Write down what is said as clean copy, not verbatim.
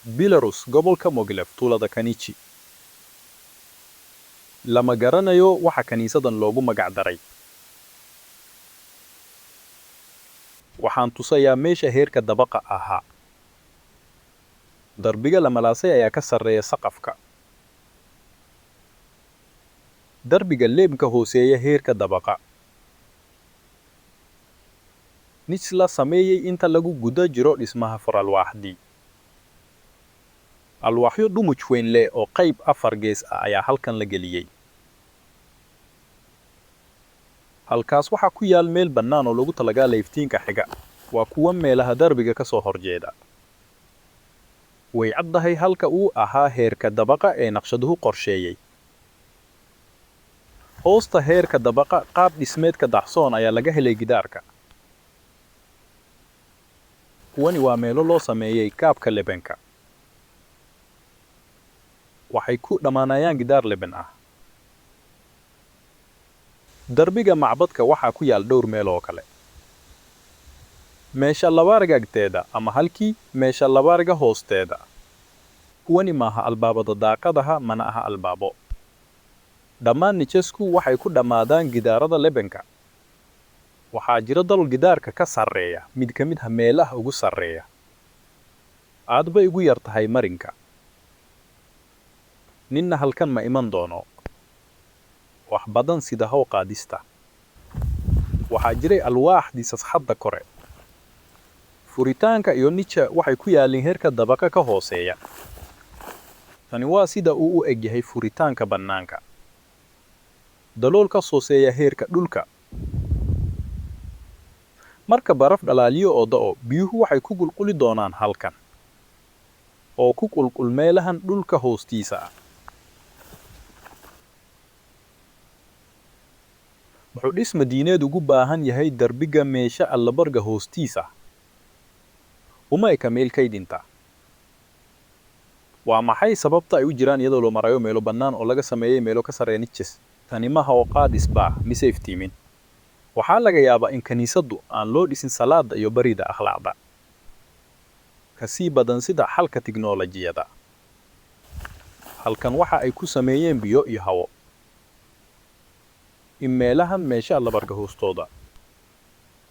Belarus, gobolka Mogilev, tuulada Kanichi. Lama garanayo waxa kaniisadan loogu magac daray. Waxaan tusayaa meesha heerka dabaqa ahaa. Darbiga la malaasay ayaa ka sarreeya saqafka. Darbiga lebenka hooseeya heerka dabaqa. Niches la sameeyay inta lagu guda jiro dhismaha furAlwaaxdii. Alwaaxyo dhumuc weyn leh oo qayb afar gees ah ayaa halkan la geliyay. Halkaas waxaa ku yaal meel bannaan oo loogu talagalayiftiinka xiga. Waa kuwan meelaha darbiga ka soo horjeeda. Way caddahay halka uu ahaa heerka dabaqa ee naqshaduhu qorsheeyay. Hoosta heerka dabaqa, qaab dhismeedka dahsoon ayaa laga helay gidaarka. Kuwani waa meelo loo sameeyay kaabka lebenka. Waxay ku dhamaanayaan gidaar leben ah. Darbiga macbadka waxaa ku yaal dhowr meel oo kale. Meesha allabariga agteeda ama halkii meesha allabariga hoosteeda. Kuwani maaha albaabada daaqadaha mana aha albaabo. Dhammaan nichesku waxay ku dhammaadaan gidaarada lebenka. Waxaa jira dalool gidaarka ka sarreeya mid ka mid ah meelah ugu sarreeya. Aad bay ugu yar tahay marinka, ninna halkan ma iman doono. Wax badan sida hawo qaadista. Waxaa jiray alwaaxdii sasxadda kore. Furitaanka iyo niche waxay ku yaalliin heerka dabaqa ka hooseeya. Tani waa sida uu u egyahay furitaanka bannaanka. Dalool ka sooseeya heerka dhulka. Marka baraf dhalaaliyo oo da'o, biyuhu waxay ku qulquli doonaan halkan, oo ku qulqul meelahan dhulka hoostiisa ah. Muxuu dhisme diineed ugu baahan yahay darbiga meesha allabarga hoostiisa? Uma eka meel kaydinta. Waa maxay sababta ay u jiraan iyadoo loo marayo meelo bannaan oo laga sameeyay meelo ka sarreeya niches? Tani ma hawo qaadis baa mise iftiimin? Waxaa laga yaabaa in kaniisaddu aan loo dhisin salaadda iyo barida akhlaaqda ka sii badansida xalka tignoolajiyada. Halkan waxa ay ku sameeyeen biyo iyo hawo. In meelahan meesha allabarga hoostooda.